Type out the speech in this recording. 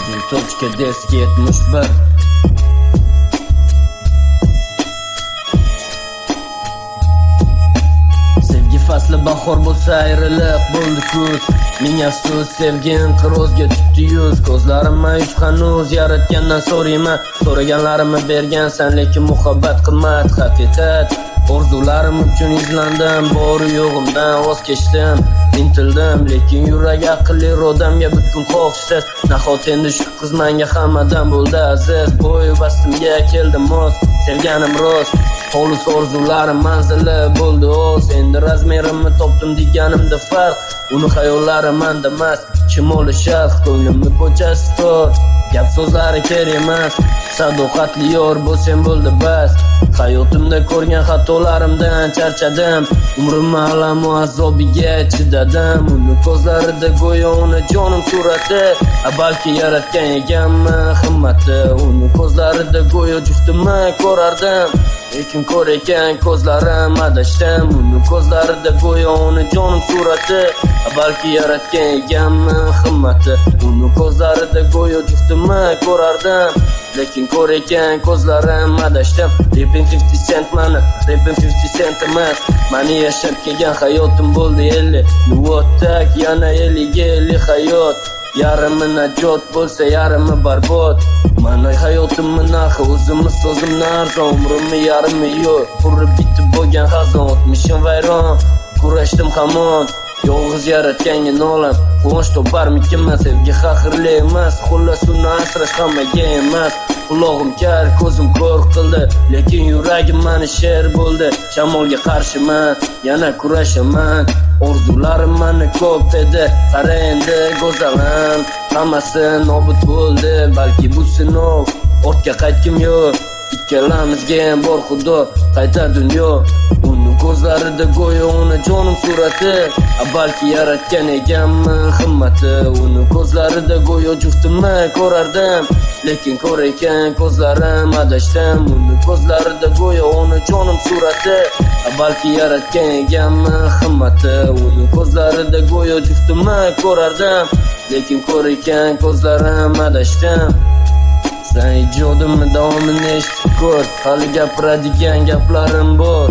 1.Deski 71. Sevgi fasli bahor bo'lsa, ayriliq bo'ldi kuz. Ming afsus, sevgim qirozga tutdi yuz. Ko'zlarim ma'yus hanuz, yaratgandan so'rayman. So'raganlarimni bergansan, lekin muhabbat qimmat haqiqat. Orzularim uchun izlandim, bori yo'g'imdan voz kechdim. Intildim, lekin yurak aqlli irodamga butkul xohishsiz. Nahot endi shu qiz menga hammadan bo'ldi aziz. Bo'y bastimga keldim o'z, sevganim rost. Xolis orzularim manzili bo'ldi o'z. Endi razmerimni topdim deganimda farq. Uni xayollari manda emas, shimoli sharq. Ko'nglimni ko'chasi tor, gap so'zlari kerak emas. Sadoqatli yor bo'lsang bo'ldi bas. Hayotimda ko'rgan xatolarimdan charchadim. Umrimni alamu azobiga chidadim. Uni ko'zlarida go'yo uni jonim surati. A balki yaratgan eganmi himmati. Uni ko'zlarida go'yo juftimni ko'rardim. Lekin ko'r ekan ko'zlarim, adashdim. Uni ko'zlarida go'yo uni jonim surati. A balki yaratgan eganmi himmati. Uni ko'zlarida go'yo juftimni ko'rardim. Lekin ko'r ekan ko'zlarim, adashdim. Repin 50 Cent mani, repin 50 Cent emas. Mani yashab kelgan hayotim bo'ldi 50. Ну вот так, yana 50ga 50 hayot. Yarimi najot bo'lsa, yarimi barbod. Mani hayotimni narxi o'zimni so'zimni arzon. Umrimni yarmi yo'q, qurib bitib bo'lgan xazon. O'tmishim vayron, kurashdim hamon. Yolg'iz yaratganga nolam, quvonch toparmikinman. Sevgi xaxirli emas, xullas uni asrash hammaga emas. Qulog'im kar, ko'zim ko'r qildi, lekin yuragim mani sher bo'ldi. Shamolga qarshiman, yana kurashaman. Orzularim mani ko'p edi, qara endi go'zalim, hammasi nobud bo'ldi. Balki bu sinov, ortga qaytgim yo'q. Ikkalamizga ham bor Xudo, qaytar dunyo. Uni ko'zlarida go'yo uni jonim surati. A balki yaratgan eganmi himmati. Uni ko'zlarida go'yo juftimni ko'rardim. Lekin ko'r ekan ko'zlarim, adashdim. Uni ko'zlarida go'yo uni jonim surati. A balki yaratgan eganmi himmati. Uni ko'zlarida go'yo juftimni ko'rardim. Lekin ko'r ekan ko'zlarim, adashdim. Sen ijodimni davomini eshitib ko'r. Hali gapiradigan gaplarim bor.